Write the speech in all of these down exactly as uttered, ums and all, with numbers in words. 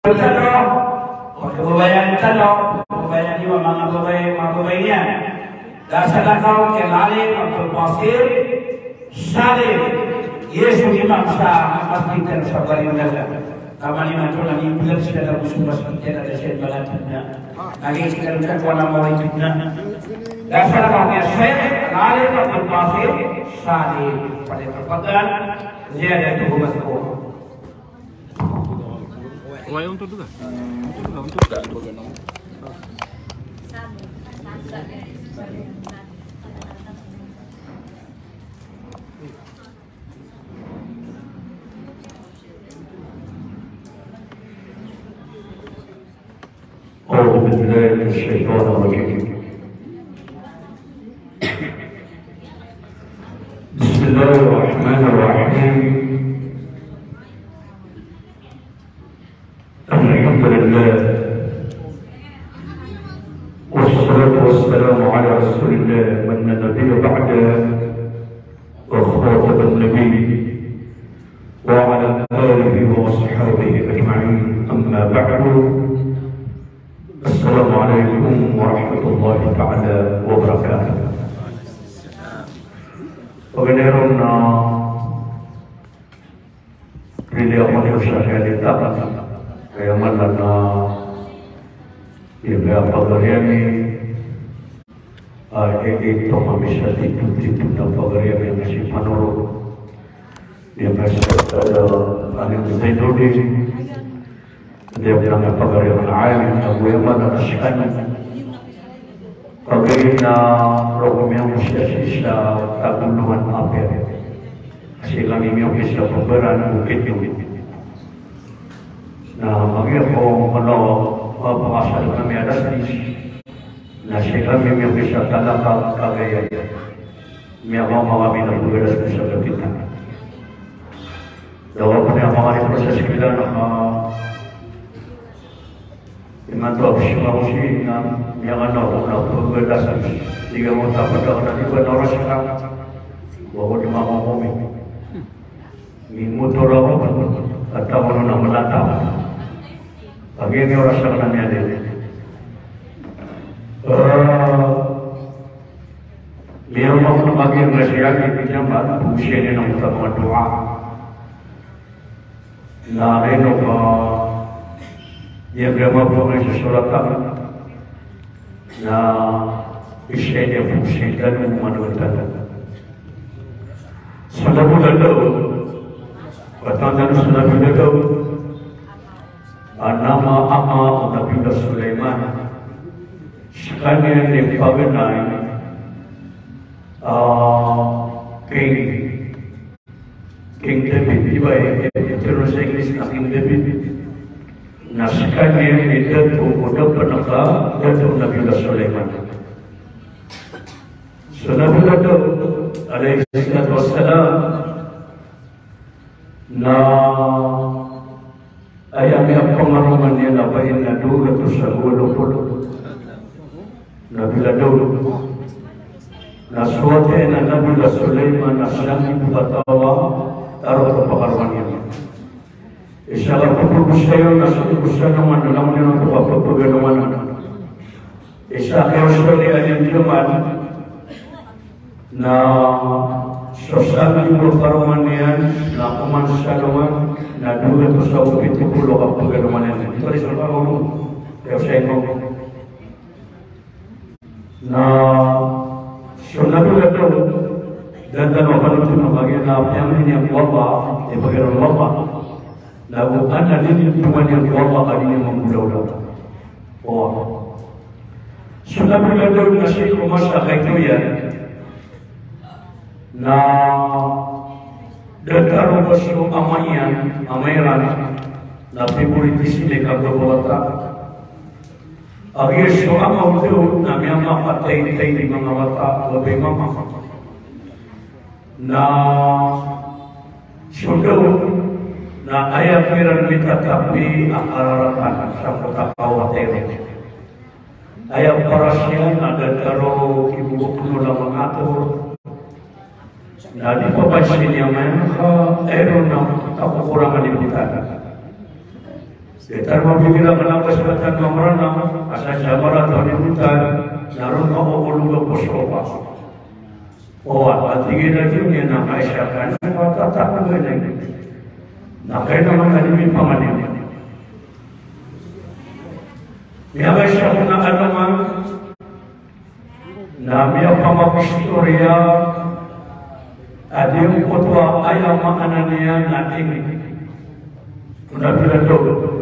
tano, o kababayaan tano, kababayaan iyo a manga babay, manga babay niyan. Da salakaw ki Al-Alim Abdul Basit Salim, iya so imam sa masjid tano sa Barrio Naga. Ka man imanto na miyambalas siran ago so masjid tano da siran mangatid na. Lagid siran sa kowan a mawridi na. Da salakaw ki Sheikh Al-Alim Abdul Basit Salim. Falyatafaddal ziyadatan wa mashkura. Wai, untuk duga. Untuk duga, untuk duga. أعوذ بالله من الشيطان الرجيم. بسم الله الرحمن الرحيم. الحمد لله. والصلاة والسلام على رسول الله من لا نبي بعده وخاتم النبي وعلى آله وأصحابه أجمعين. أما بعد. السلام عليكم ورحمة الله تعالى وبركاته. Pagari ron na pili ako niyo sa kaya di tapat. Kaya man na, iya kaya pagari ami, ah, ito kami sa tito-tito na pagari ami na si Panoro. Iya kaya sa, ah, ano, Zainuddin. Di a pagari a alim, ago iya man a sikan. Pagari na rogo miyangosiyasi sa tagolohan a apiya. Sii kami miyangosiyasi sa pagari a Bukidnon. Na magiya ko mano, mapakasal kami alas diyes. Na sii kami miyangosiyasi sa Talakag, Cagayan. Miyamama kami na pagari sa Bukidnon. Dawa pn a manga riprosas kila na, ah, imanto a psimangosi na miyangano na pagdasas. Tiga mo tapat ako na di ba na oras ka. Wa ko di mamamomi. Mimotor ako, at ako na malata. Pag ini oras ako na miyali. Ah, Miyamama ko na magiya nga siya, di ba, pagosiyan iyan angkoto a manga doa. Na rino ka, iya gama ko nga sa solatan. Na isa niyan pagosiyan tano, mano tano. Sa Nabi Dawud, patan tano sa Nabi Dawud. A nama a ama o Nabi Sulaiman. Skaniyan i paganay, ah, King, King David, di ba, eh, eh, pero sa English na King David. Na skaniyan i dato o dato na ka, dato o Nabi Sulaiman. So Nabi Dawud, alayhi salatu wassalam, na aya miyapangarongan iyan a ba iyan na dowa gatos ago walo polo. Nabi Dawud. Na so wata iyan a Nabi Sulaiman na siyam ibo kataw a tarot a pakarongan iyan. Isa ka pagosay on na so pagosay on na langon iyan a pagosay on. Isa ka osori a di Jamal na so siyam ibo a karongan iyan na oman sa langon na dowa gatos ago pito polo a pagkarongan iyan. Ito ri so karongan. Kaya sa ino. Na so Nabi Dawud, da tano a panothol na kagiya na piyamay niyan ko Allah, ipagiraw o Allah. Na go ana dn i piyamay niyan ko Allah, ka di niyan mambolawla. O. So Nabi Dawud na sii ko masa a kaito iyan. Na datar o ba so ama iyan, ama iran, na favoritise iyan i kababawata. Kagiya so ama o Dawud na miyamakatatay i manga wata, a ba i mama. Na so Dawud na aya kiran mitatapi a kararatan sa kota kawatay. Aya paras iyan na datar o kibobokono a manga ator. Na di papaisi niyan a miyamaka, ero na kakokorangan i botan. Datar mabigir a kna ba sa katan mamrana, a sa sa Jamratul Iqaba, na ron ka o olog a poso ka. Oway, a tig iyan a di niyan na kaisa ka na katatap iyan. Na kaya naman na di mipangani. Miyakaisa ko na ano man, na miyapamag-istoriya a di ngkoto a aya maana niyan na ini. Ko Nabi Jalud.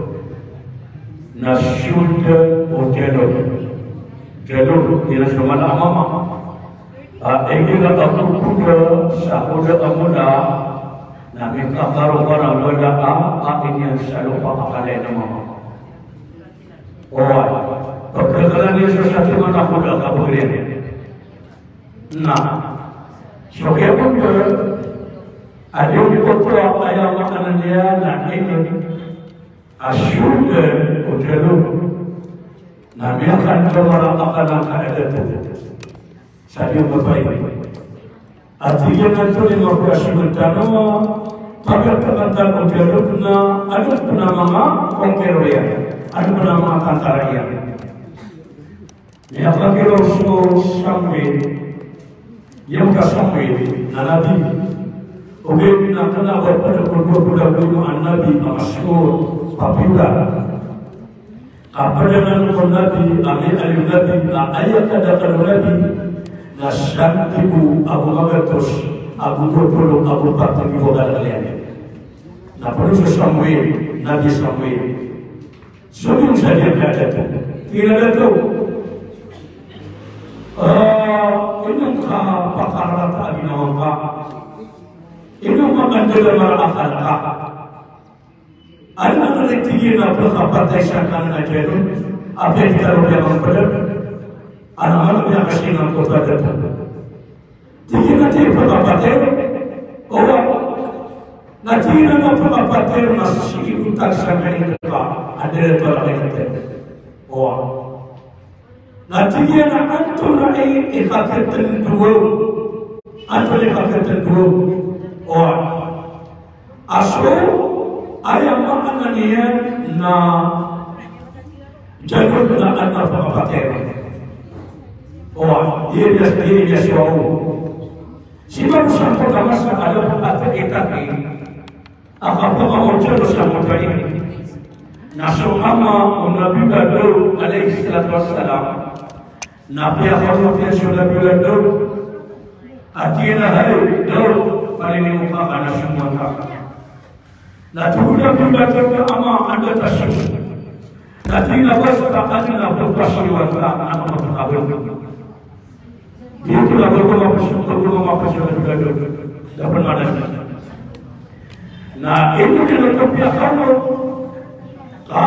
Na sold o Jalud. Jalud, iran so mala a mama. A, igira a kokoda sa koda a mala, na mikakarokar a mala a, a iniyan sa lopa a kalay na mama. Oway. Pagkakala niyan sa satiman a koda, kapagriyan. Na so kiyapagda a di ngkoto a aya maana niyan na ini a sold o Jalud. Na miyakandamar a akal angkai a dato. Sa di mabaya. A tig iyan a antonaa i mapiya a sold tano a pagkakala tano o Jalud na adn pn a manga conqueror iyan, adn pn a manga tantara iyan. Miyakagiraw so Samuel, aya ka Samuel na nabi. Ogaid na kna ba pd ko dowa polo ago lima a nabi a masuot, popular. Ka pd anan ko nabi, a miyaaloy nabi, a aya kadakl o nabi na sanggibo ago magatos ago dowa polo ago pat nggibo a kadakl iyan. Na pd so Samuel, Nabi Samuel. So di on sa di a dato. Tig iyan a dato. Ah, ino ka pakarata a ginawa ngka? Ino ka kandamar a akal ka? Adn a tig iyan a pkhapatay sa kna a Jalud, apiya di ka ron piyamangpd. Adn a mala a miyakasinga ko dato. Tig iyan a di pkhapatay. Oway. Na tig iyan a pkhapatay na sii ko tagsa na ingd ka, a di ron pala kainten. Oway. Na tig iyan a antonaa i kakatndowa on? Antonaa i kakatndowa on? Oway. A so aya maana niyan na Jalud na adn a pkhapatay. Oway, di niyan, di niyan siyowa on. Sii ko masa ko masa a da pn a titaki a kapakamoto sa mutay. Na so ama o Nabi Daud alayhis salatu wassalam, na piyakamoto iyan so Nabi Daud. A tig iyan a hay Daud, paliniyo ka ka na so mata. Na tig o Nabi Daud a ama, anda ta so? Na tig iyan a basta adn a pphasiyowaan ka na kapakabn. Di ko na ba ko mapasok, ba ko mapasok na pagado. Dapat manas. Na ino di na kapiya kano. Ka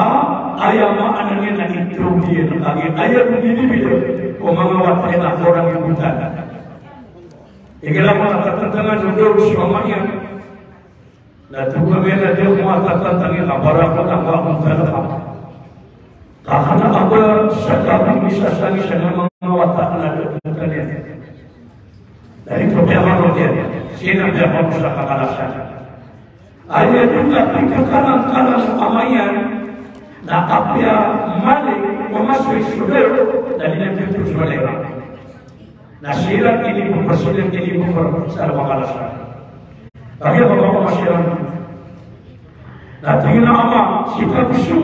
aya maana niyan na ito di na kagi aya ko di di bida ko manga wata iyan a korang ibutan. Igira ko na katantangan o Daud so ama iyan. Na tig o ama iyan a di ako matatantang iyan ka para ko na makakontra ka. Ka kna a ba sa kami misasangis a manga wata na da ko kaniyan. Na di ko piyakarotiyan. Sii na piyakarotiyan sa kakalasan. Aya dn a pikakarangkarang o ama iyan na apiya mali o masoy so Daud na di na piyakarotiyan so mali. Na siran ini pphasiyat, ini pphasiyat sa makalas. Kagiya ba makalas siran. Na tig iyan a ama, sii ka bo so,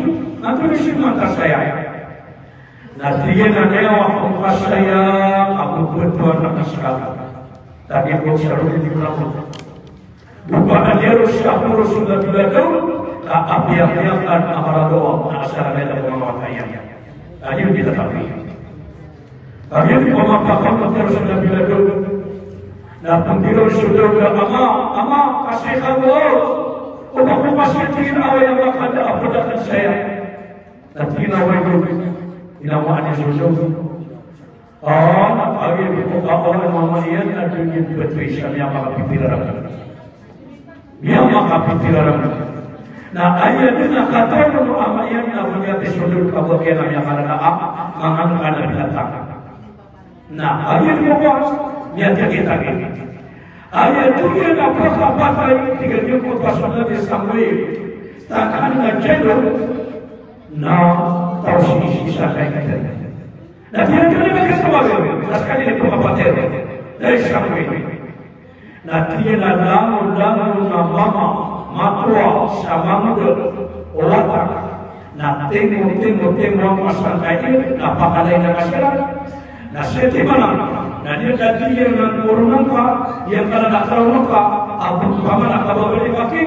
antonaa i mata saya? Na tig iyan a niyawa ko ka saya, ago bo to anak a ska. Tapi ako sa rodi di ko na bo. Buka a niya ron sa poro so Nabi Daud, ka apiya-piya ka a maradowa, na asar a miyada ko manga wata iyan. Adi o di tatapi. Adi o di pamapakam a tiyaro so Nabi Daud. Na pagiraw so Daud a ama, ama, kasay ka bo. O ba ko kasay tig iyan a aya makada a pd akn saya. Na tig iyan a oway Daud. Inawaan iyan so Daud. Ah, aya di ko kapawan o ama iyan na di niyan pthoy sa miyakapipira rakn. Miyakapipira rakn. Na aya dn a katawan o ama iyan na miyathay so Daud ka ba kiyan a miyakarada a manga ngka na binatang. Na aya di ko kapawan, miyathay kita ki. Aya tig iyan a pkhapatay, tig iyan ko pasolan iyan sa mboy. Takan na jado. Na taw sii sa kaitn. Na tig iyan a, "Kna ba kna ba, ka skaniyan i pkapatay ko." Na isa ko ini. Na tig iyan a langon, langon a mama, matowa, sa mangoda o wata. Na timo, timo, timo angka sangkai, na pakalay na ka siran. Na setiman, na di ka tig iyan a koron angka, iyan ka na karaw angka, a bo pamana ka ba bali ka ki,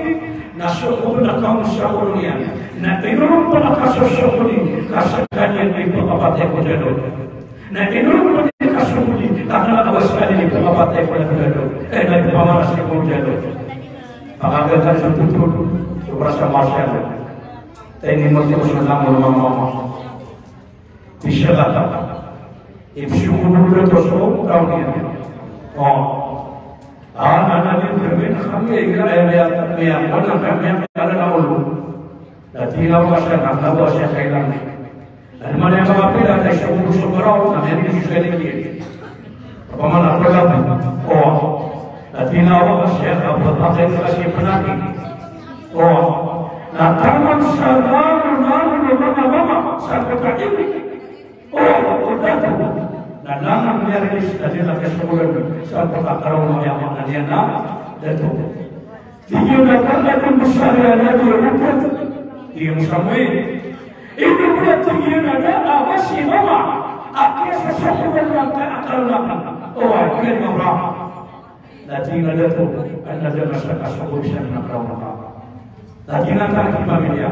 na so ko na kaon sa koron iyan. Na inorok pn a kasosokoni, ka skaniyan i pkapatay ko diyalog. Na inorok pn i kasokoni, ka kna ba skaniyan i pkapatay ko diyalog. Eh, na di pamana sa ko diyalog. Pakagal ka so tutod, so prasa masyado. Tayo ni mo ko sa langon a mama. Di siya kata. Ipsiyo ko dito so taw niyan. O. Ah, na, na, di, di, di, kami, ay, ay, ay, ay, ay, ay, ay, ay, ay, ay, ay, ay, ay, ay, na tig iyan a wata siya, na wata siya kailangan. Na di man iyan kapila, na isa ko so karaw, na iyan so sa iyan. Opama na pala, o. Na tig iyan a wata siya, na pagpakay ka si penaki. O. Na taman sa langon, langon, langon a mama, sa kota ini. O, o dato. Na langon miyarilis, na di na kasokolan, sa pagkakaraw na miyama na niyan na dato. Tig iyan a, "Kna ba kna ba sa riyan a di rokot." Tig iyan sa mama. Ino ba, tig iyan a, da a ba si mama a kiyasosokolan na ka akal na ka. O, a tig iyan a mama. Na tig iyan a dato, a na da masa kasokol siyan na karaw na ka. Na tig iyan a, ka ki pamilya.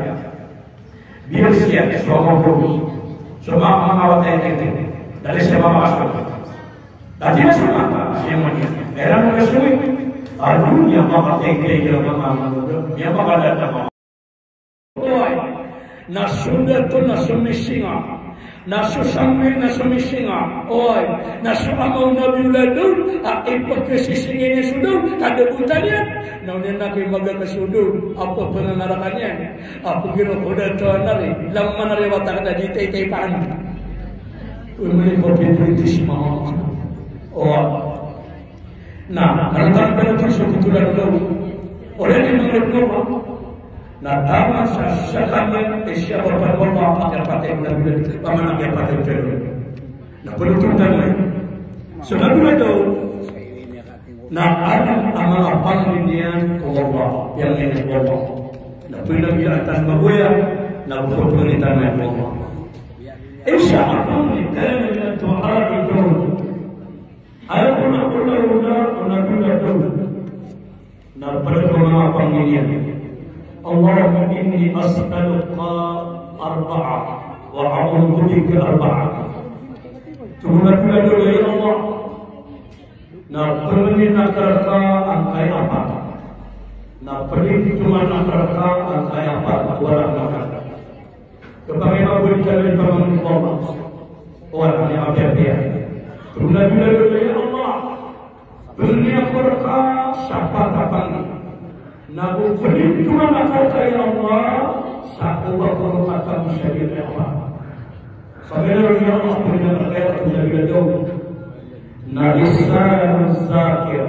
Biyar siyan, so mama bo. So mama, mama wata iyan. Dali siyan mama kasokol. Na tig iyan a so mama, siyan mama niyan. Iran a kasokol. Ado niyan makatengkay iyan mama, niyan makadata mama. Oway. Na so dato na so misinga. Na so sambi na so misinga. Oway. Na so ama o Nabi Daud, a ipkhasisinga iyan so Daud, ka da bo taliyan. Na oniyan na ki maga ka so Daud, a pphangangarakan iyan. A pgiro ko dato a nari, lamman ari wata ka da di taytay paan. Oway, mali ko pipilitis mama. Oway. Na, na tangkd iyan so pitolan o Daud. Odi na di mangirap ko. Na taman sa skaniyan, e, siya ba pn o Allah a kiyapatay o Nabi Daud, opama na kiyapatay o Daud. Na panothol tano. So Nabi Daud, na adn a manga pangni niyan ko Allah, piyangni niyan ko Allah. Na pn a biyaan tano magoya, na pn a pangni tano ko Allah. Isa a pangni, kana min du'a'i Daud. Aya kon a, kon a, kon a, kon a, kon a, kon a, na pd ko manga pangni niyan. Allahumma inni as'aluka arba'a wa a'udhu bika arba'a. Tig o Nabi Daud, ya Allah, na pangnin akn rka angkai apat. Na pangnin akn rka angkai apat, wala na. Kapangni a bo di ka di pamangni ko Allah. Oway, na apiya-piya. Tig o Nabi Daud, ya Allah, pangnin akn rka sa pat a pangni. Na go pangnin akn rka, ya Allah, sa ko ba ko katamo sa di, ya Allah. Sa pangnin, ya Allah, pangnin akn rka, ya Allah, Nabi Daud. Na lisanun zakir.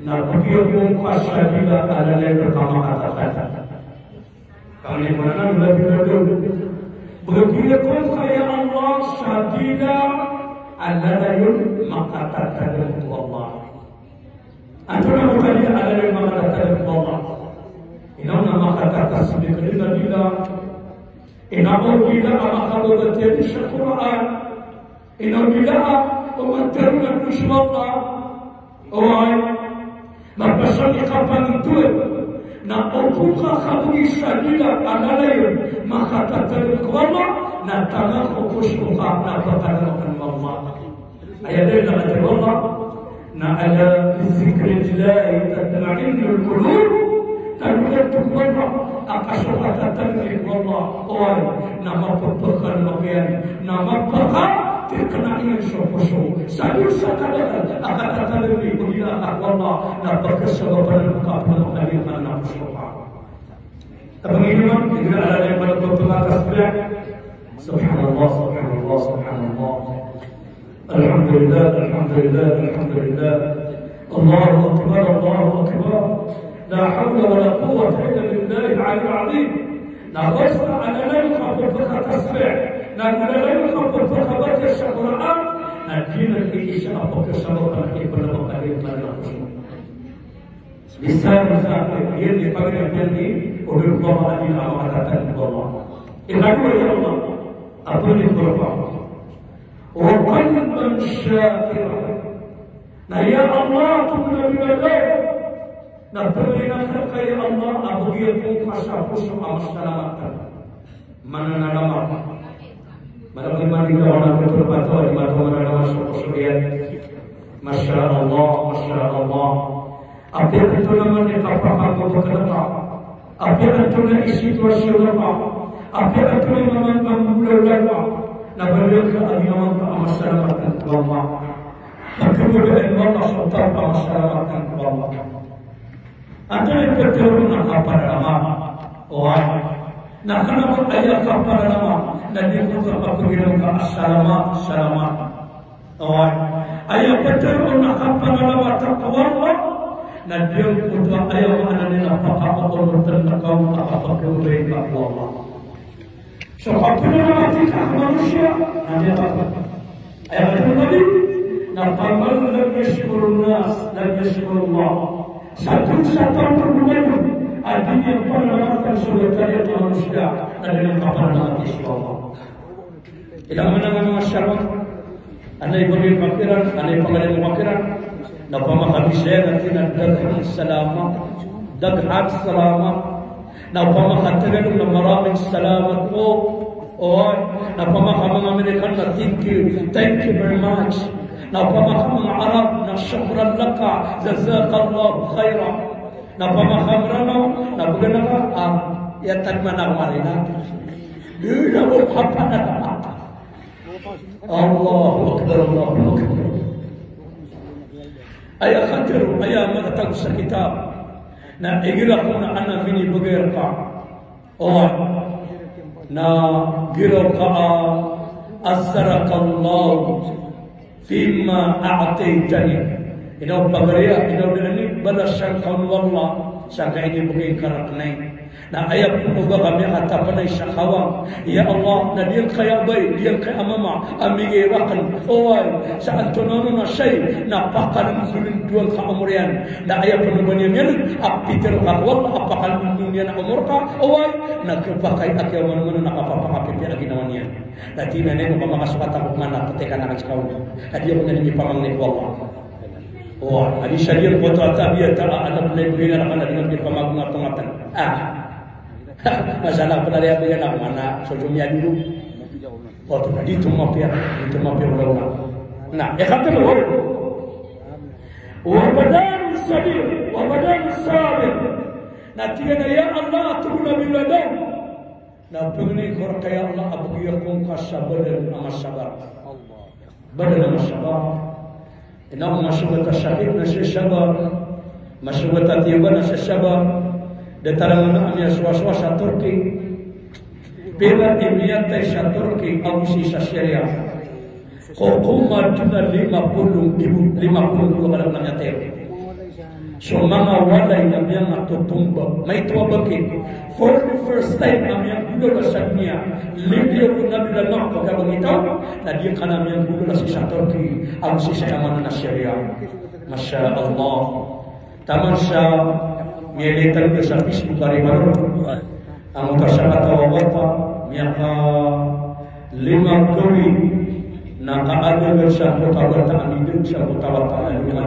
Na pagiyokong ka sa dila a lalayon rka makatatag. Kami ko na nan, Nabi Daud. Pagiyokong ka, ya Allah, sa dila a lalayon makatatag ko Allah. Antonaa bo a dila a lalayon makatatag ko Allah? Ino na makatatasbih ka dila. Ino o dila a makababatiya sa Qur'an. Ino dila a oman tero na dun so Allah. Oway. Mapasad i kapangitowan. Na opama ka kabogi sa dila a lalayon makatatag ko Allah, na taman ko khushu' ka na pakatatag ko Allah. Aya dila a katharo o Allah, na ala bi dhikrillahi tatma'innul qulub. Tano ko Allah a kasokatatag ko Allah. Oway, na mapapakal makiyan, na mapaka tirkna iyan so poso. Sa dosa kadakl a katatag ko Allah, na pakasabapan ka pn a kalimtan na poso ka. Tabang ini man, ini adalah yang pada pembatas berat. Subhanallah, subhanallah, subhanallah. Alhamdulillah, alhamdulillah, alhamdulillah. Allahu akbar, Allahu akbar. La hawla wa la quwwata illa billahil aliyyil azim. Na basta a lalayon ka pphakatasbih, na lalayon ka pphakabaca sa Qur'an, na di na iisa a pkhasabapan a ipnamakarin ka na Bisan sa iyan di pagari a piyani, o di ba ma adin a makatatag ko Allah. Ikadowa, ya Allah, a piyani ko Allah. Wa qalban shakira. Na ya Allah, tig o Nabi Adam, na pangnin akn rka ya Allah a bgi akongka sa poso a masalamat. Mananalamat. Mananalamat. Masha Allah, masha Allah. Apiya antonaa man i kapakamoto ka rka, apiya antonaa i sitwasyon rka, apiya antonaa i manga mbola rka, na baloy ka a ginawa ngka a masalamat ko Allah. Pagkamagaan o Allah so taw a masalamat ko Allah. Antonaa i pitharo on a kapanalamat? Oway. Na kna ba aya kapanalamat na di ko kapagirang ka a salamat, salamat. Oway. Aya pitharo on a kapanalamat ko Allah na di ko to, aya maana niyan na pakaoonotn ka on a kapagirang ka ko Allah. So kapanalamati ka a manosiya, na di ka. Aya katharo o Nabi, na faman lam yashkurin nas, lam yashkurillah. Sa taw, sa taw a di niyan panalamatan so kaliyo a manosiya, na di niyan kapanalamati so Allah. Ilay man a manga sarong, anay bagi makiran, anay pangalimo makiran, na opama ka Bisaya na tig iran a daghang salamat, daghang salamat. Na opama ka Tagalog na maraming salamat po. Oway. Na opama ka manga Amerikan na thank you, thank you very much. Na opama ka manga Arab na shukran laka, jazakallahu khairan. Na opama ka Mranaw na bgan ka, ah, ya tadman ako marina. Di na bo kapanalamat. Allahu Akbar, Allahu Akbar. Aya katharo, aya makatago sa kitab. Na igira ko na ana minibgay rka. Oway. Na giraw ka a, azarakallahu fima a'taytani. Ino pagariya, ino dani, balasan ka on o Allah sangkai a inibgay ngka rakn. Na aya pn o ba ka miyakatapnay sa kawang, ya Allah, na di ngka aya bay, di ngka aya mama a migay rakn, oway, sa antonaa on a shay na pakalndolndol ka a omor iyan. Na aya pn o ba niyan miyaneg a pitharo ka ko Allah a pakalndolndol iyan a omor ka, oway, na khapakay a kiyaomanoman on a kapapakapipiya a ginawa niyan. Na tig iyan a ino ka makasokat ako mana pthikan akn sa kaon. Ka di ako niyan mipamangni ko Allah. Oway, a di sa di ako oto a tabiya ta a anak na ibgay na rakn a di ako mipamangni ko Allah. Ah. Masala pn a di ako niyan mana so jomiyadoro. Oto na di oto mapiya, di oto mapiya o Allah. Na, ikatharo. Wa badanun sabir, wa badanun sabir. Na tig iyan a ya Allah, tig o Nabi Adam. Na pangnin ko rka ya Allah a bgi akongka sa badan a masabar. Badan a masabar. Ino masogat a sakit na sii sabar. Masogat a tiyoba na sii sabar. Datar a manga miyasowasowa sa Turkey. Pira i miyatay sa Turkey ago sii sa Syria? Kokoman na lima polo, lima polo ka laglagan a tiyap. So manga walay na miyangatotomba. Maito a bangkit. For the first time a miyanggolawla sa doniya. Lagid o Nabi Adam a kabangkit a, na di kna miyanggolawla sii sa Turkey, ago sii sa aya maana na Syria. Masha Allah. Taman sa miyailay tano sa Facebook a riba ron. Angkoto a sakataw a wata, miyakalima gawii na kaagaga sangkoto a wata a mideg sangkoto a wata a lima.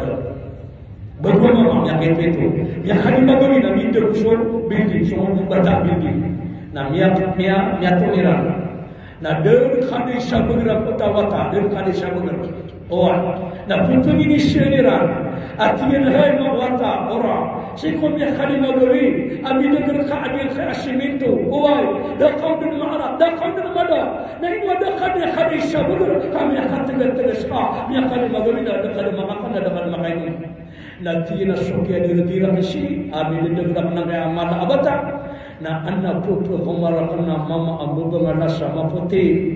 Bago a mama, miyakaito-ito. Miyakalima gawii na mideg so building, so bata a building. Na miya, miya, miyatoon iran. Na da dn kadi sabagr angkoto a wata, da dn kadi sabagr. Oway. Na pphanginisan iran a tig iyan a hay manga wata, ora. Sii ko miyakalima gawii a mideg rka a di ngka aya siminto. Oway. Da ka on dn maarap, da ka on dn mada. Na ino a da kadi, kadi sabagr ka miyakatgtg ska, miyakalima gawii na da kadi makakan, da kadi makainom. Na tig iyan a so kiyadagdag rakn sii a mideg rakn angkaya mala a bata. Na ana pphakaoma rakn a mama a mabangala sa mapoti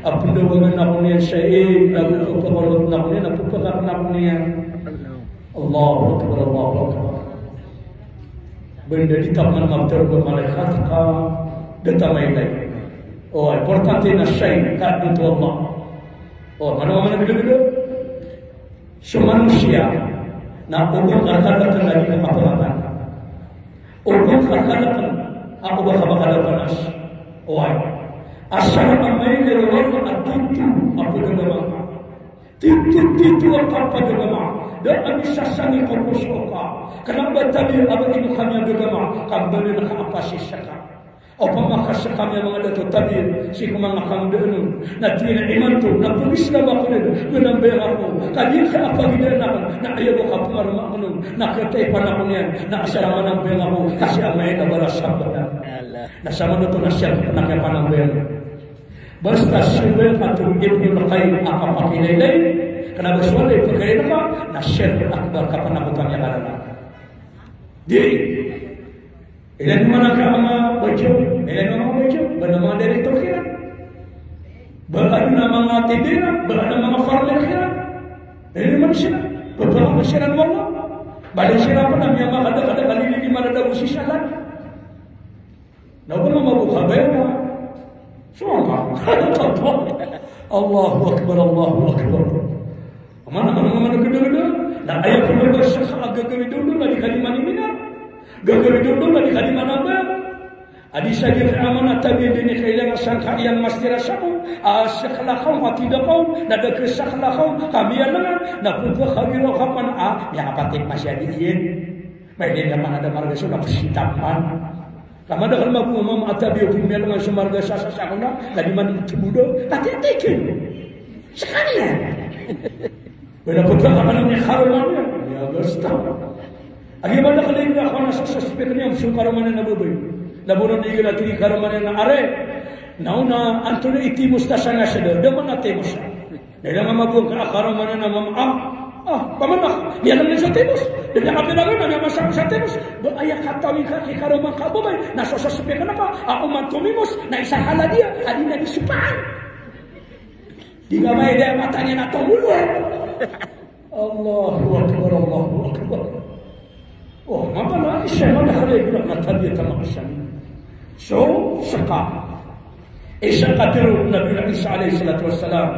a pndawangan ako niyan sa ig, ago pphakaolotn ako niyan a pphakaakn ako niyan. Allahu Akbar, Allahu Akbar. Banda di taman mabtaro a malaikat ka Da ta mailay. O, importante na shay ka adn oto o Allah. O, mano a mana gdagda. So manosiya na o ba ka khalaqn na di ka kapangatan. O ba ka khalaqn a o ba ka ba khalaqn a. Oway. Asar a mailay roo a tito a pagagama ka. Tito, tito a kapagagama. Da a misasang i ko poso ka. Kna ba tabiya a ba ino kami a gagama. Ka mbala na ka a pasisa ka. Opama ka skami a manga dato tabiya, sii ko manga kangdaan on, na tig iyan a imanto, na pag-Islam ako dn, gana mbayang ako, ka di ka a pagidaan akn, na aya bo ka pngaroma akn on, na kataipan ako niyan, na asar a manambayang ako, ka sii a mailay a ba ra sabatan. Na samanoto na sii a pn a kiyapanambayang. Basta sii ko katharo o Ibnul Qayyim a kapakilaylay, kna ba so walay pkhailay ka, na shirk akbar, kapanakotan iyan a kalala. Di. Ilay niyo man a manga bajao, ilay niyo man a manga bajao, ba adn a manga director kiran. Ba adn a manga tindera, ba adn a manga farmer kiran. Ilay niyo man siran, ba adn a manga siran wala. Ba adn siran pn a miyamakadak-kadak a lilid i manadago sii sa lan. Na ba mamabo ka ba iyan a. Subhanallah. Allahu Akbar, Allahu Akbar. Mana, mana, mana gdagda. Na aya pn a ba shakh a gagawii dn on na di ka di maniminar. Gagawii dn on na di ka di manambayang. A di sa giya ka a mana tabiya dn i kailangan sangka iyan mastira sako. A shakh lakaw, a tindakaw, na da ka shakh lakaw, ka miyalangan, na pkhawiran ka pn a, miyakapatid masiya di iyan. Mailay niyan man a da marga so na psitapan. Ka madakl mambo a mama a tabiya o pimiyalangan so marga sa sa sakona, na di man tboda, na titikin. Skaniyan. Wala pagkakakanan niya karoma niyan. Iya, basta. Agi madakl iyan a kona sa suspek niyan so karoma niyan a babay. Na bono di igira tigi karoma niyan a are. Na ona antonaa i timos ta sanga sa da, da man a timos. Na ilay a mama bo ka a karoma niyan a mama, ah, ah, paman a, miyalangan sa timos. Da miyakapira ka na miyamasa sa timos. Ba aya katawi ka ki karoma ka babay, na so suspek ka na ka, a oman tomimos, na isa ka ladiya, a di na di sopaan. Di ka mailay a mata niyan a tomolo. Allahu Akbar, Allahu Akbar. O, mapana, isa man a khalay gina na tabiya ta makasan. So, saka. Isa ka tiro o Nabi Isa alayhis salatu wassalam.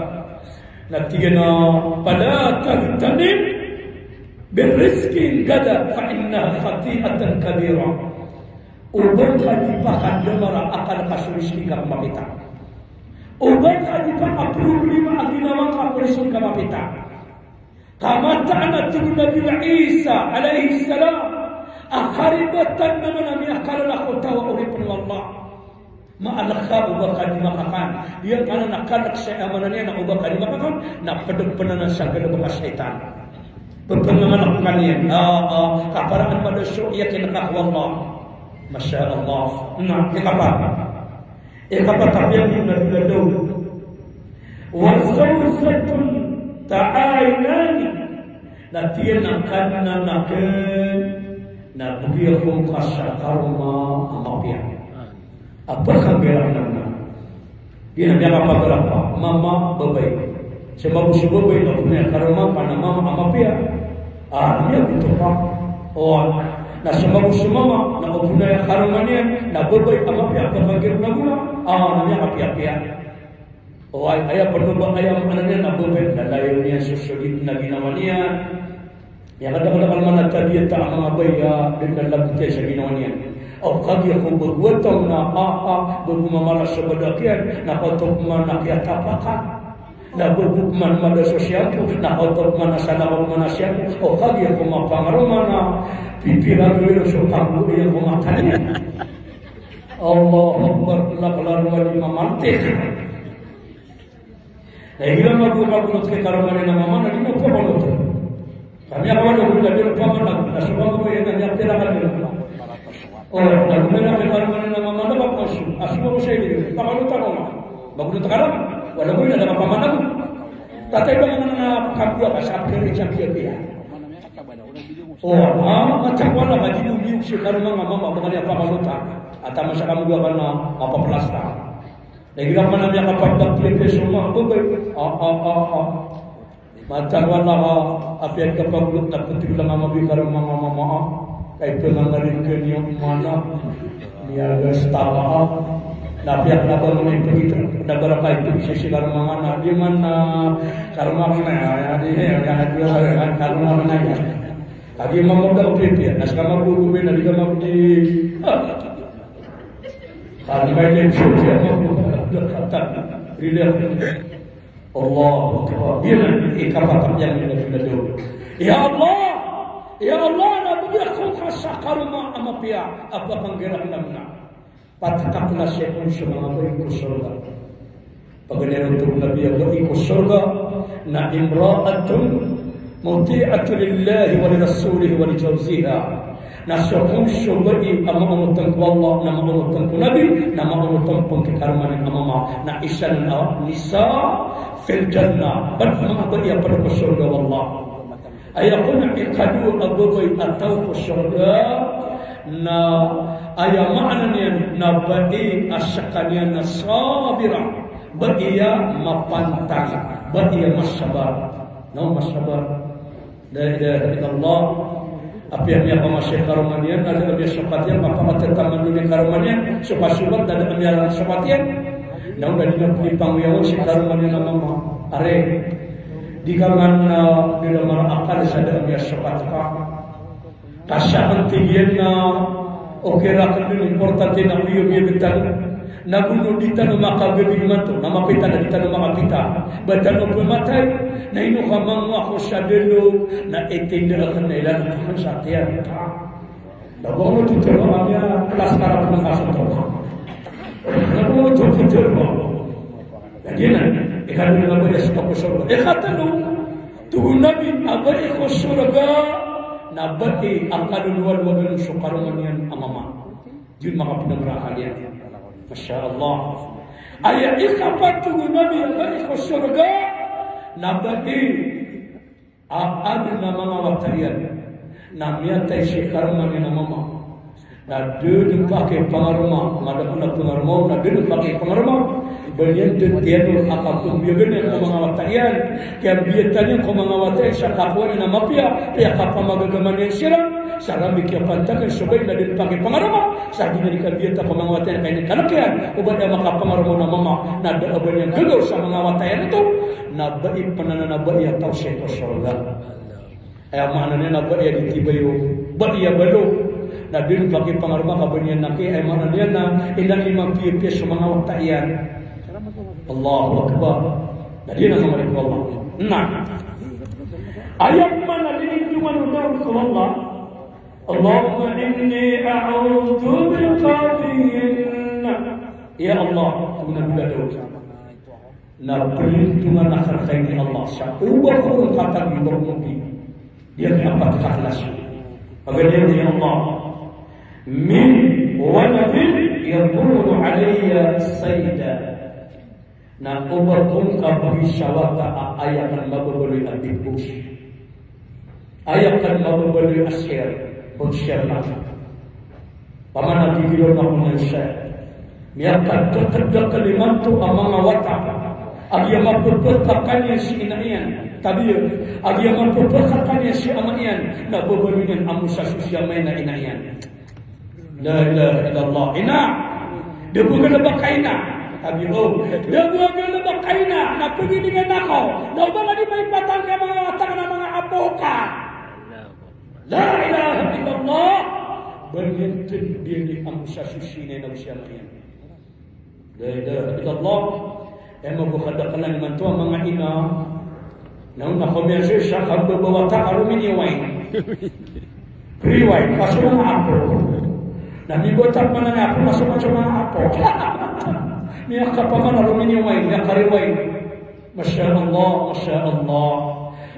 Na tig iyan a, "Fala taghtanim birrizqi ghadan fa innaha khati'atun kabira." O ba ka di pakandamar a akal ka so rizki ka ko mapita. O ba ka di pakaproblema a ginawa ka ko rizki ka mapita. Ka mataan a tig o Nabi Isa alayhis salam a karibatan na man a miyakalala ko taw a oripn o Allah. Maalk ka o ba ka di makakan. Giyangkanan a kalk sa aya maana niyan na o ba ka di makakan, na pd pn anan sa galbk a shaytan. Pphangangalk ka niyan. A, a, kaparaan mada so iyakin ka ko Allah. Masha Allah. Na, ikapat. Ikapat a piyangni o Nabi Daud. Wa zawjatun ta'ainani. Na tig iyan a kanan akn na bgi ako ka sa karoma a mapiya. A ba ka giyangkanan na. Di na miyakapagarapa, mama, babay. Sa mabos o babay na o ba niyan karoma ka na mama a mapiya. A, na miyabito ka. O, na sa mabos o mama, na o ba niyan karoma niyan, na babay a mapiya, a ba ka giyangkanan na. A, na miyakapiyapiya. O, ay, aya pn o ba, aya maana niyan na babay, na lalayon iyan so solid na ginawa niyan. Aya kadakadakl man a tabiya ta a manga babay a da dn a labot iyan sa ginawa niyan. O kagiya ko ba gowatan na, a, a, ba ko mamalas sa badak iyan, na kaoto pman a kiyatapakan. Na ba ko pman mada so shampoo, na kaoto pman a salakaw pman a shampoo. O kagiya ko mapangaroma na pipira gawii so kagiya ko mata niyan. Allahu Akbar, laklaro a di mamantik. Na igira mabok a gonot ki karoma niyan a mama na di na pakagonot. Kami a kawan a gonot a di na pakagonot. Na so mama ko iyan na niya pira ka di na. O, na gomira ki karoma niyan a mama na ba ko so. A so mama ko sa ini. Pakagonot a mama. Ba gonot a karoma. Wala ko iyan na pakagonot. Tatay ba mama na pakagonot ka sa pira i champion niya. O, a, matag wala ka di mo miyok si karoma nga mama ba ka niya pakagonot a. At a masa ka mo gawii na mapaplasta. Na igira man a miyakapagdakl iyan so mama, babay. A, a, a, a. Matag wala ka, apiya di kapagolot na ptgl a mama bi karoma nga mama a. Kay pngangarin ka niyan mana. Ya, guys, tama. Na piyak na ba mo ipagita, na ba rakay ipagisa si karoma nga na, di man na karoma nga na, ya, ya, di, ya, ya, di, ya, ya, karoma nga na, ya. Lagi mamagdang pipiya, na ska magugubi, na di ka magdi. Kami may din pipiya, mamagdang katan. Rila. Allahu Akbar. Bilang ikapat a piyangilay na Nabi Daud. Ya Allah! Ya Allah, na bgi ako ka sa karoma a mapiya a pphanggirak na manga. Patakakla siya kon so manga bai ko sorga. Paganay ron o Nabi a bai ko sorga na imra'atun muti'atun lillahi wa li rasulihi wa li zawjiha. Na so kon so bai a maonotn ko Allah, na maonotn ko Nabi, na maonotn pn ki karoma niyan a mama, na isa nan a nisa fil jannah, pd manga bai a pd ko sorga o Allah. Aya kon a ikadowa a babay a taw ko sorga, na aya maana niyan na bai a skaniyan na sabira, bai a mapantang, bai a masabar. Na masabar. La ilaha illallah. Apiya miyakama si karoma niyan, na da a miyasokat iyan, mapakatataman dn i karoma niyan, so kasokat na da a miyasokat iyan. Na o da dn a pipangwiyawan si karoma niyan a mama. Are, di ka man, ah, di na mara akal sa da a miyasokat ka. Ka sa kan tig iyan na, okay rakn dn, importante na oyagoyag tano. Na gono di tano makagabi imanto, na mapita na di tano makapita. Ba tano pmatay, na ino ka mangowa ko sa dalo, na itinda akn na ilan akn sa tiyan. Na ba mo titero a miya, plastar akn a kasoto. Na ba mo titero. Na di na, ikadalo na ba iya sa ko sorga. Ikatlo, tig o Nabi, a bai ko sorga, na bai a kalolowalowag on so karoma niyan a mama. Di makapinamara a kaliyan. Masha Allah. Aya ikapat, tig o Nabi, a bai ko sorga, na bai a adn a manga wata iyan na miyatay si karoma niyan a mama. Na da dn pakipangaroma, madakl a pangaroma, na da dn pakipangaroma. Ba niyan dn tiyan on a kapmbiyagan iyan ko manga wata iyan. Kiyambiyatan iyan ko manga wata iyan sa kakowa niyan a mapiya, kiyakapamagagama niyan siran. Sa rami kiyapantagan so bai na da dn pakipangaroma. Sa giya di kambiyata ko manga wata iyan, kay niyan kalk iyan. O ba da makapangaroma on a mama, na da a ba niyan gagaw sa manga wata iyan oto. Na bai pn anan a bai a taw sii ko sorga. Aya maana niyan na bai a di tibayo, bai a balo. Na da dn pakipangaroma ka ba niyan naki, aya maana niyan na inda i mampiyapiya so manga wata iyan. Allahu Akbar. Na di na mamari ko Allah. Na aya maana niyan na lilindongan o Daud ko Allah. Allahumma inni a'udhu bika min. Ya Allah, tig o Nabi Daud. Na plindongan akn rka ini Allah sa oba ko katagi ba ko mbi. Di akn a patakakla. Paganay ron, ya Allah. Min waladin yakunu alayya sayda. Na oba ko kabgi sa wata a aya akn mababaloy a big boss. Aya akn mababaloy a sir, o sir na. Pamana gigiro na ko niyan sir. Miyakadakdakl imanto a manga wata a giya mapphakakn iyan si ina iyan. Tabiya, a giya mapphakakn iyan si ama iyan. Na babaloy niyan a mosaso si ama iyan a ina iyan. La ilaha illallah. Ina, da bo galbk a ina. Tabiya, o, da bo galbk a ina. Na pagidingan ako. Na oba ka di maipatangka manga wata na manga apo ka. La ilaha illallah. Ba niyan tndiyan i amosaso si ina iyan ago si ama iyan. La ilaha illallah. Aya mago kadaklan imanto a manga ina. Na ona ko miyasoy sa kababawata ka Romanian. Rewind, pasok na apo. Na mimbota ko na nga apo, pasok na nga apo. Miyakapamana Romanian, miyaka-rewind. Masha Allah, masha Allah.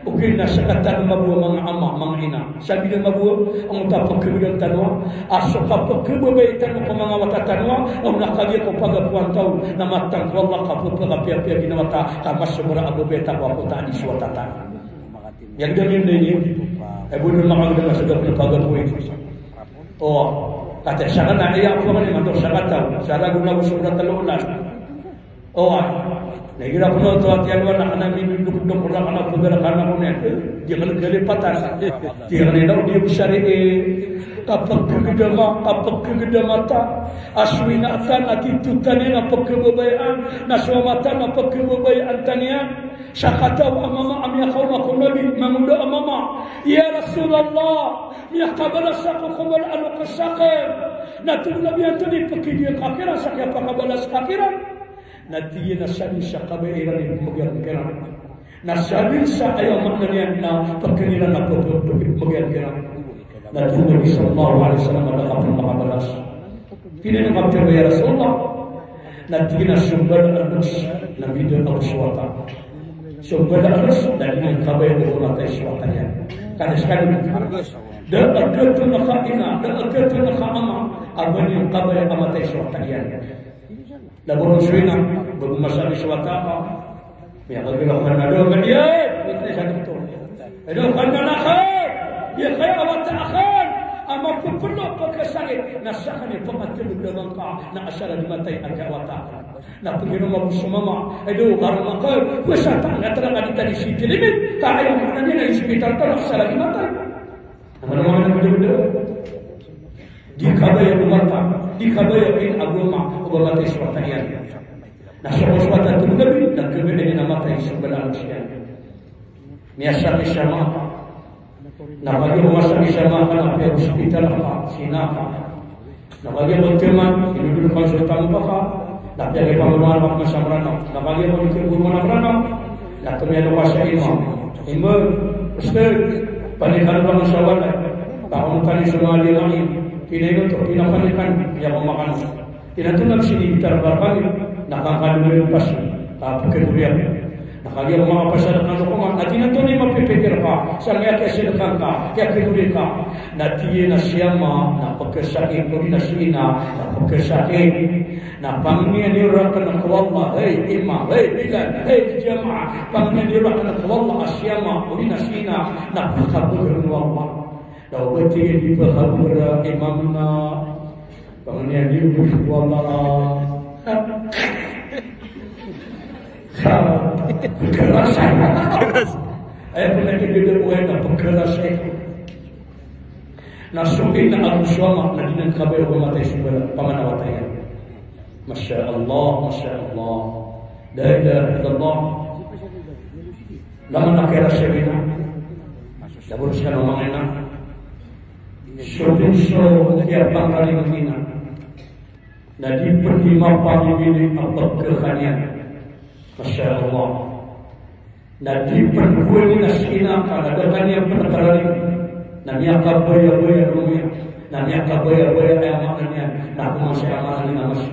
Ogaid na sakatano mambo a manga ama, manga ina. Sabi na mambo, angkoto a pkhababayaan tano a so kapkhababayai tano ko manga wata tano a, o na kagiya ko pagapoan tano, na matag ko Allah ka pphakapiyapiya ginawa ta, ka mas sobra a babaya ta ko apo ta a di so wata ta. Miyagdam iyan dn ini. Aya bo dn makagdam a so da pn pagapoy. O, kata sa kna, aya ko mani mato sa kata, sa rago na ko sobra talo olan. Oway. Na igira ko na oto a tiyaroa na kna minodokdok ko na kna pagara kna ko niyan. Di kna galipatan. Di kna daw di ko sari, eh, kapagkagdama, kapagkagdama ta. A so ina ta na tito tano na pagkababayaan, na so ama ta na pagkababayaan tano iyan. Sakataw a mama a miyakaoma ko Nabi, mangoda a mama. Ya Rasulullah, miyakabalas ako ko mala a loks akn. Na tig o Nabi antonaa i pkhagiya ngka kiran sa kiyapakabalas ka kiran? Na tig iyan a sadn sa kabaya iran i pmbagian kiran. Na sadn sa aya maana niyan na pkhan iran a pmbagian kiran. Na tig o Nabi sallallahu alaihi wasallam a da ka pn makabalas. Tig iyan a kaptero ya Rasulullah. Na tig iyan a so mbala a loks na bida a loks o wata. So mbala a loks na di niyan kabaya o matay so wata iyan. Ka da skano. Da a gatn ka ina, da a gatn ka ama a ba niyan kabaya a matay so wata iyan. Na ba ron so ina, ba bo masakit so wata ka. Miyakagira ka na, "Aduh, kadiya, eh." Ito na sa doktor. "Aduh, kadiya na ka. Di kaya a wata akn a mapepelo pkasakit." Na sakn i pkatelo da ngka na asar a di matay a wata akn. Na pngiroma bo so mama, "Aduh, karoma ka. Pwasa ta nga tara ka di tadi si tilimin. Ka aya maana niyan na ispital ka na asar a di matay." Na mala mala na bida-bida. Di kabaya o mata, di kabaya o ina ago ama o ba matay so wata iyan. Na so wata, tig o Nabi, na kabaya iyan a matay so mbala a loks iyan. Miyasakit so ama ka. Na kagiya ko masakit so ama ka na piya-hospital ka, si ina ka. Na kagiya ko timan, inodol ka so tamok ka. Na piyagipamroman ka sa Mranaw. Na kagiya ko timan ko Mranaw. Na tomiyan ka sa imam. Imam, Ustadh, panikan ka sa walay. Pakamotan so manga lima ini. Kinaino to, kinapanikan, iya ko makan. Ina to na sinibitar ka kami, na kakan mo iyan pasi, ka pkadoriyan. Na kagiya ko makapasad ka ko ma, na tig iyan antonaa i mapipikir ka sa miyakasadka ka, kiyakidoori ka. Na tig iyan a si ama na pkhasakit, odi na si ina na pkhasakit. Na pangnin iyo rakn ko Allah, hay imam, hay bilal, hay jamaah. Pangnin iyo rakn ko Allah a si ama, odi na si ina na pkhabagrn o Allah. Na o ba tig iyan di pkhabagrn o imam na pangnin iyo rakn ko Allah. Sa, pkharasay. Aya pn a kibida o aya na pkharasay. Na so ina ago so ama na di niyan kabaya o matay so mbala a pamana wata iyan. Masha Allah, masha Allah. La ilaha illallah. Lamana kira sa ina. Da bo skano manga ina. So dn so kiyapangaling o ina. Na di pn di mapangibini a pagkakaniyan. Masha Allah. Na di pn kowani na si ina ka na da kaniyan pn karaling. Na miyakabayabaya ron iyan. Na miyakabayabaya aya maana niyan. Na koman sa aya maana niyan na mas.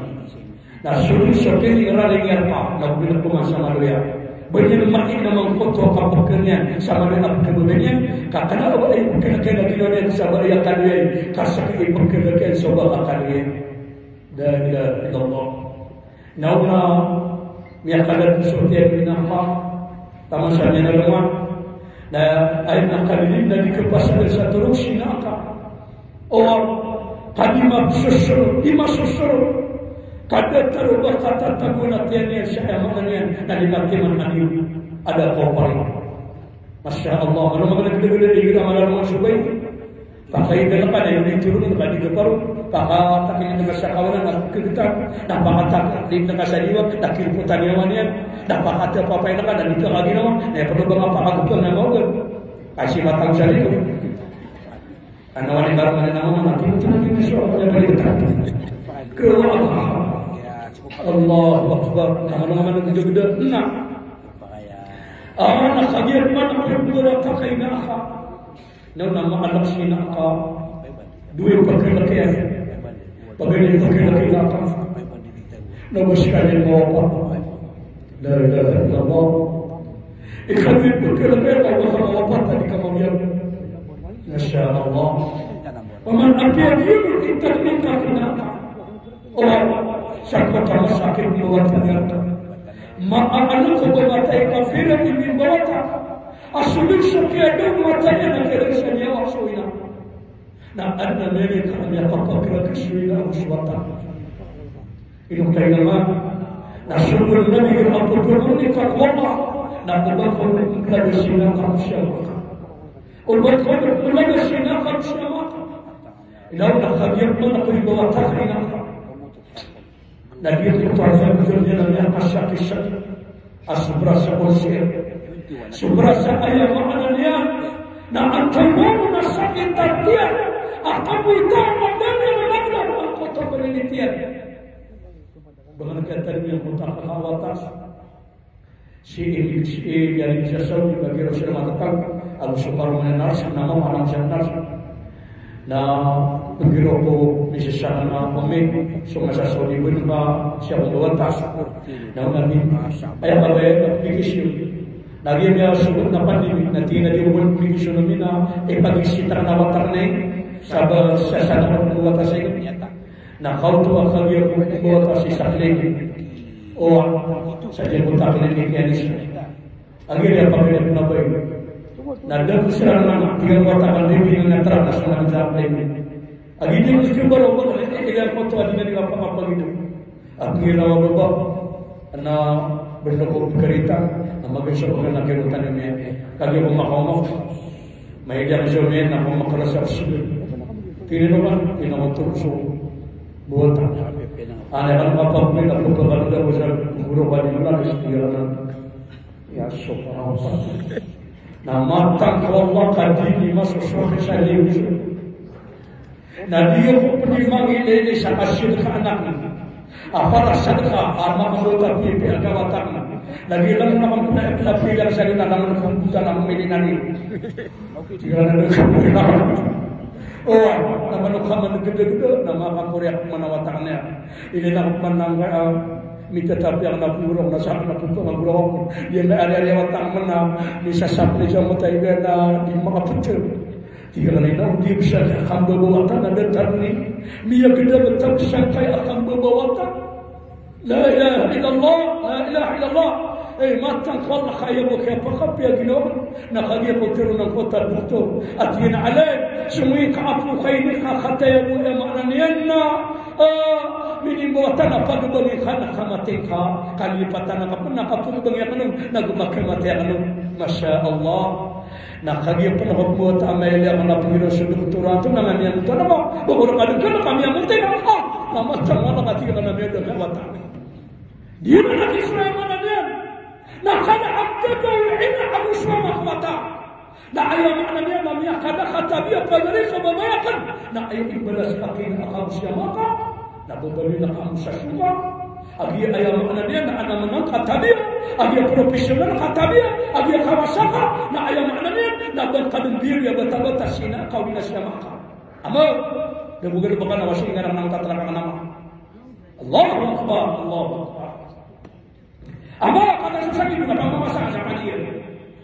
Na so dn so kini raling iyan ka na koman sa maloya. Ba niyan maina mangkoto a kapagkaniyan sa maloya a pagkababaya niyan. Ka kna o ba aya pagkakaniyan a ginawa niyan sa ba aya kaloya. Ka sa aya pagkakaniyan so ba ka kaloya. La ilaha illallah. Na o na miyakadad so tiyan o ina ka, taman sa miyanalongan. Na aya na kalilin na di kapasad sa torog si ina ka. O, ka di masosoro, di masosoro. Ka da taro ba katatago na tiyan iyan sa aya maana niyan na di matiman a niyo. Ada ko pari. Masha Allah, mano mano na gida-gida di gida mano mano subay. Pakay ka na ka na iyo di tiro na ka di gaparo. Pakatakin na ka sa kawanan na kagtan. Na pakatak di na ka sa liwag na kirputan iyo man iyan. Na pakatapapay na ka na di ka kaginawa. Na iyo pano ba nga pakagupang na mawagan. Kasi matang sa liwag. Ano wani karo mani na mama na tiro tiro tiro so na balita. Kero Allah. Allahu Akbar. Na mano mano na gida-gida na. Ah, na kagiya pman a pagmura ta kay ina ka. Na o na maalak si ina ka. Dowa i pagkalaki iyan. Pagari pagkalaki ina ka. Na ba skaniyan mawapa. La ilaha illallah. Ikadowa i pagkalaki iyan na ba ka mawapa, di ka mawiyag. Masha Allah. Paman apiya di mo itatmin ka kina ka. O, sa kota masakit mawata niyan. Maana ko ba matay ka pira di mimawata. A so dn so kiyadn matay na kiyadn sa niyawa so ina. Na adn a miyagay ka a miyakapakira ka so ina ago so wata. Ino kay na man. Asubul Nabi a pagpapamangni ka ko Allah, na o ba ko na ba sina ka siya maka. O ba ko na ba sina ka siya maka. Ina o na kagiya pman a ko iba wata ka ina ka. Na di ko pa sa bujur niyan na miyakasakit sa a sobra sa konsiyan. Sobra sa aya maana niyan na antonaa i sakit a tiyan a kamoy ta a madami a magdam a koto a balilit iyan. Ba ngka tarimaan ko ta ka wata. Si, si, yari sa Saudi, ba giro sir matatag, ago so karoma na nurse, na mama na siya nurse. Na pagiro ko, misisaka na kami, so nga sa Saudi, ba siya ko wata. Na kami, ay, kabaya, application. Na giya miyasogot na pandemic, na tig iyan a di ko application na mina, ipagisitak na wata na, sa ba, sa sana ko wata sa Na kaoto a kagiya ko mbawata si sakling. O, sa di ko takling ni Kianis. Agi di a pagkilip na bay. Na da ko siran na, tig iyan ko wata ka di ko ina trak na so na sakling. Agi di ko siran baro, baro, tig iyan ko to, adi na di ka pakapagido. Agi na wababa. Na bendo ko karita, na magan so na kirotan iyan. Kagiya ko makaoma. Mailay so miyan na ko makaras a sibir. Kini no kan, ina ko to so bawata. Ana kan mapapamay na ko pagkano da ko sa guro ka di ko na, is, iya na. Ya, so, para sa. Na matang ko Allah ka di ni mas so sa liyo. Na di ko pn di mangilay sa kasil ka anak. Apara sadka, a makamoto a pipiya a kawatan. Lagid lang na kampuna, na pipiya sa rin na lang na kumputa na mili na rin. Tig iyan a da ko pn. O, na mano ka man gdagda, na makakorek man a wata niyan. Ini na man nang, ah, mitatapiya na purok, na sa na purok, na purok. Iyan na ari-ari a wata man na, misasap ni sa mata iyan na di makaptr. Tig iyan a ina o di bisa kambawata na datar ni miyagdam a taw sangkaya a kambawata. La ilaha illallah, la ilaha illallah. Eh, matang ko Allah ka aya bo kiyapakapiya ginawa. Na kagiya ko tharoon angkoto a doktor a tig iyan a, "Alay, so mingkaapo ka ini ka kataya bo, aya maana niyan na, ah, minimbawata na pagbangi ka na kamatay ka, kalipatan ka pn na kapagbangi ka on, na go makamatay ka on." Masha Allah. Na kagiya pn a kapmbawata a mailay a kapnapngiran so doktor anto na nga niyan oto na ba, ba ko na kadn ka na kami a motay na, ah, na matang wala ka tig iyan a miyadn ka wata. Di na na kisra aya maana niyan. Na kala a gagaw ina a misra makawata. Na aya maana niyan na miyakada ka tabiya pagari ka babaya kan. Na aya imbalas ka kina a kamusiya maka. Na babaloy na kamo sa soka. Agi aya maana niyan na ana manang ka tabiya, agi professional ka tabiya, agi kawasa ka, na aya maana niyan na bantad mbiri a batabata sina kawina siya maka. Ama, da bo gari baka na wasi nga nang tatalaka ka nama. Allahu Akbar, Allahu Akbar. Ama, kata so sakit na pamamasa ka sa kagiya.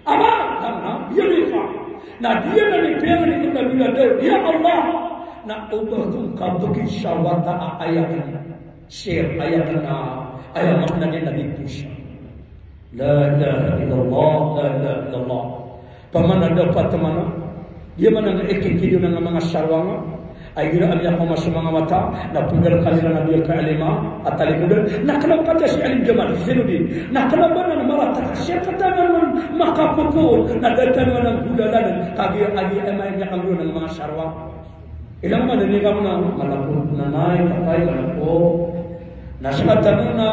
Ama, na, biyari ka. Na di iyan a di piyangni ko na bila daw, ya Allah. Na o ba ko kabgi sa wata a aya kn. Sir, aya kn a, aya maana niyan na di dosa. La ilaha illallah, la ilaha illallah. Pamana dapat mana. Di mana nga ikikiyo na nga manga sarwa nga. Ay gira ami ako mas manga mata, na pnggal kami na nabi ka alima, a talikodan, na kna pati si Alim Jamal, Zainuddin, na kna ba na marata, siya katanan makapopo, na datan na gulalan, kagiya agi ema ini kami na manga sarwa. Ilang man ini kami na, malapot na nay, patay, malapot. Na siya katanan na,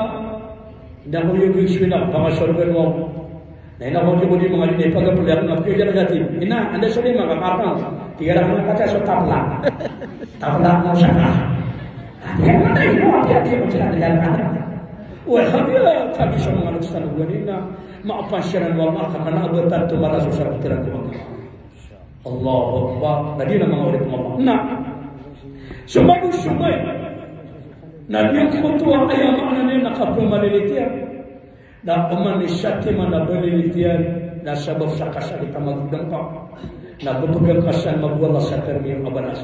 na ko yung iswina, pangasorgan mo. Na ina ko di ko di manga di pagapuli ako na piyaya ka dati. Ina, anda so di manga kapang. Tig iyan a kata so tapla. Tapla mo siya ka. Tig iyan a ina, ati, ati, ati, ati, ati, ati. Wah, kami la, kami so manga nagsasalugan ina. Maapan siran o Allah, ka kna a ba tanto mala so sa pitiran ko. Allahu Akbar. Na di na manga oripn o Allah. Na. So mago so may. Na di ko to aya maana niyan na kapmalilit iyan. Na oman i satiman a balilit iyan, na sabap sa kasakit a magdam ka. Na bpgan ka san mago Allah sa karmi a balas.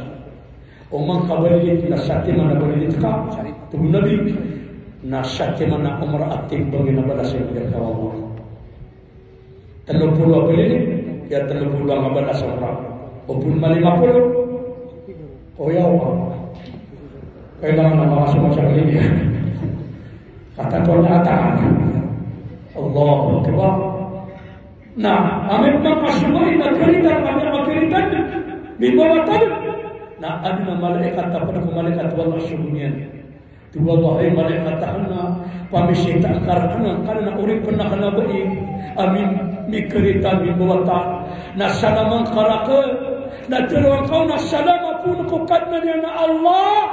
Oman ka balilit na satiman a balilit ka, tig o Nabi, na satiman a omra a timbangin a balas iyan ka Allah. Tlo polo a balilit, iya tlo polo a balas a omra. O pn ma lima polo. O ya, o. Kailangan na makasama sa balilit. Atatoan a tahan. Allahu Akbar. Na amay ka sogo iyan na karitan, amay ka karitan, mimbawataan. Na adn a malaikat a pd ko malaikat o Allah a sogo niyan. Tig o Allah, hay malaikat akn, na pamisita ka rakn, ka na oripn akn a bai a mi-, mikaritan, mimbawataan. Na salaman ka rakn, na tharoang ka on a salama pn ko Kadnan iyan a Allah.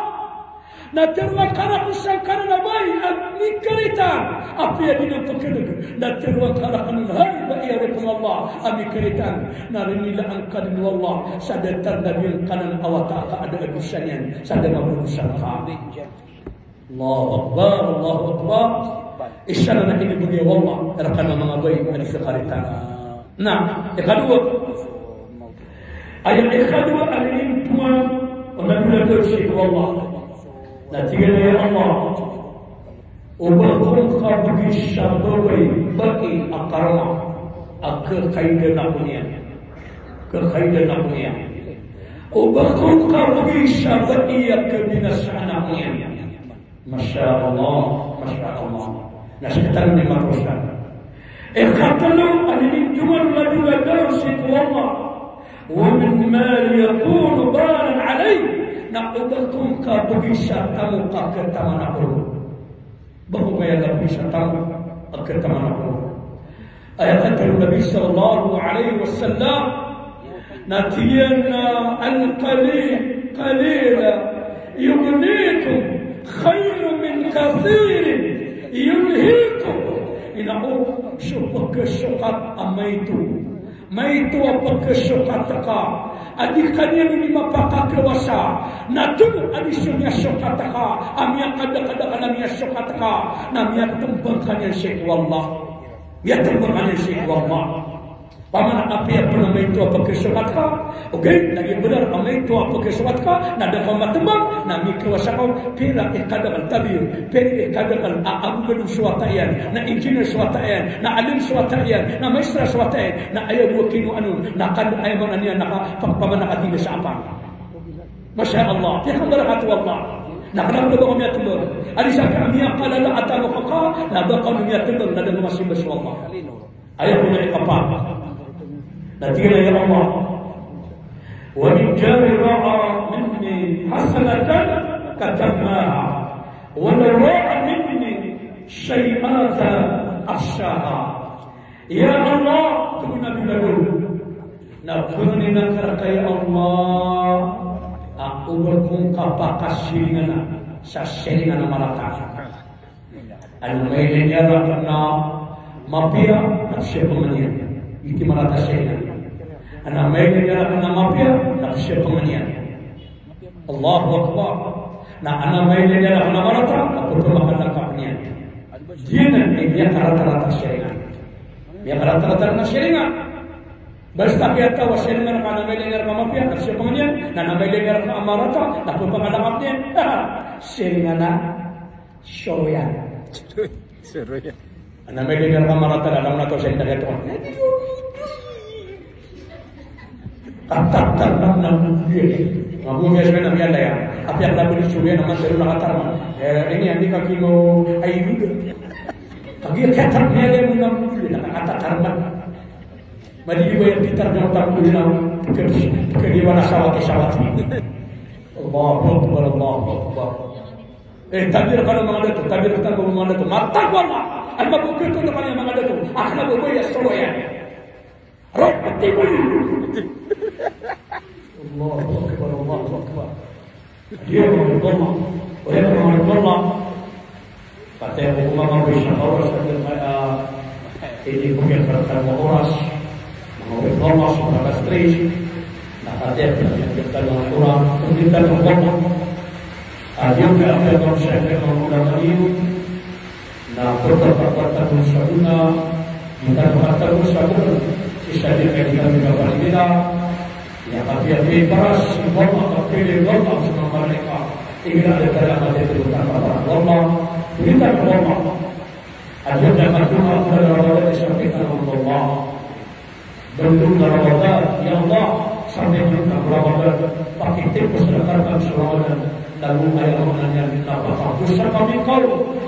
Na tharoang ka rakn sangkanan a bai a mikaritan, apiya di niyan pkdg. Na tharoang ka rakn, hay bai a oripn o Allah a mikaritan. Na rinilaan ka dn o Allah sa datar na biyangkanan a wata ka a da a dosa niyan sa da mabonosan ka. Allahu Akbar, Allahu Akbar. Isa na inibgay o Allah rkano a manga bai a di kakaritan. Na ikadowa, aya ikadowa a inintoman o Nabi Daud sii ko Allah. Na tig iyan a, ya Allah, oba ko ngka bgi sa babay, bai a karoma a kakaidan ako niyan. Kakaidan ako niyan. Oba ko ngka bgi sa bai a kabinasaan ako niyan. Masha Allah, masha Allah. Na sktano ni matosan. Ikatlo a inintoman o Nabi Daud sii ko Allah. Wa min mali yakunu baran alay. Na oba ko ngka bgi sa tamok a kataman ako. Ba ko ngka aya bgi sa tamok a kataman ako. Aya katharo o Nabi sallallahu alaihi wasallam, na tig iyan a, "Al-qalil, qalil yughnikum khairun min kathirin yulhikum." Ino so pkhasokat a maito, maito a pkhasokat ka a di ka niyan mapakakawasa, na tig o Allah a di so miyasokat ka a miyakadakadakl a miyasokat ka, na miyatmbang ka niyan sii ko Allah. Miyatmbang ka niyan sii ko Allah. Opama na apiya pn a maito a pkhasokat ka, ogaid na lagid a bnar a maito a pkhasokat ka, na da ka matmbang, na mikawasa ka on, pira i kadakl a tabir, pira i kadakl a ago gadong so wata iyan, na engineer so wata iyan, na alim so wata iyan, na maestra so wata iyan, na aya bo a kinowa on, na kanda aya maana niyan na ka, opama na katinda sa apang. Masha Allah, piyakambarakat o Allah. Na kna o ba ka miyatmbang. A di sa ka miyapalala a tamok ka, na ba ka miyatmbang, na da ka masimba so Allah. Aya ko na ikapat. Na tig iyan a, ya Allah, wa min jarin ba'a minni hasanatan katammaha, wa law ra'a minni sayyi'atan ahsaha. Ya Allah, tig o Nabi Daud, na pangnin akn rka ya Allah a oba ko ngka pakasiringan sa siringan a marata. Adn a mailay niyan rakn a mapiya, na pzapngan iyan. Giyoto i marata siringan. Adn a mailay niyan rakn a mapiya, na pzapngan iyan. Allahu Akbar. Na adn a mailay niyan rakn a marata, na pphamakalangkap iyan. Giyanan i miyakaratarata siringan. Miyakaratarata na siringan. Basta kiyataw a siringan ka adn a mailay niyan rakn a mapiya, na pzapngan iyan, na adn a mailay niyan rakn a marata, na pphamakalangkap iyan. Siringan a soroyan. Soroyan. Adn a mailay niyan rakn a marata, na adn a marata, siringan a kiyataw. Katatar na, na, na, na, miyalaya. Apiya kna bo di soroyan a matero na katarman. Eh, ini andi ka kino ay yuda. Kagiya kiyataw miyalaya mo na miyalaya, na katatar na. Madi di ba iyan pitar na matang ko dina, ke, ke di wana sawat, sawat. Allahu Akbar, Allahu Akbar. Eh, tabir kano manga dato, tabir kano manga dato. Matag wala. Ay mabukit ko na kanya manga dato. Akna bo ba iya soroyan. Rokti mo. Allahu Akbar, Allahu Akbar. Aya manga oripen o Allah. Aya manga oripen o Allah. Kataya ko manga oripen o Allah, sa di kaya, eh, ini ko miyakaratar a oras. Manga oripen o Allah, sa pagkastris. Na kataya ko miyakaratar a oras. Oripen o Allah. Aya manga oripen o Allah, sa di kaya manga oripen o Allah. Na pagkapagpatag sa gona, di tano pagpatag sa gona, sii sa di kaya di kami kapaligiran. Aya kapiyapiya i paras, i bama, kapiya i bama, sa manga malaikat. Igira di kaya mati di kami kapaligiran. Di tano bama. Aya di kami kapaligiran, di kami kapaligiran. Bendong na Ramadan, ya Allah, sampai na Ramadan, pakitipos na kami sa Ramadan, lagu aya Ramadan iyan, na pakapusa kami kaw,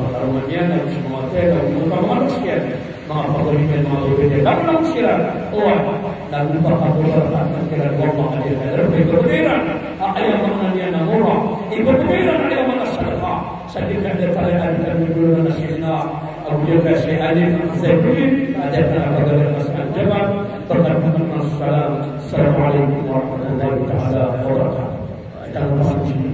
manga karoma niyan, na so manga tiyada, na so manga pagari niyan, manga babay niyan, na manga loks iran. Oway, na go pakabolakatan kiran o Allah a di iran ibebegay a aya maana niyan na mura. Ibebegay iran a aya maana na sadaka. Sa di ka da tala a di ka mibulong na sina Abu Bakar si Ali Zaituni, a di ka na pagari na sa Al-Jabal, pagkatapos na salam. Assalamu alaikum warahmatullahi taala wabarakatuh. Kita na pagari.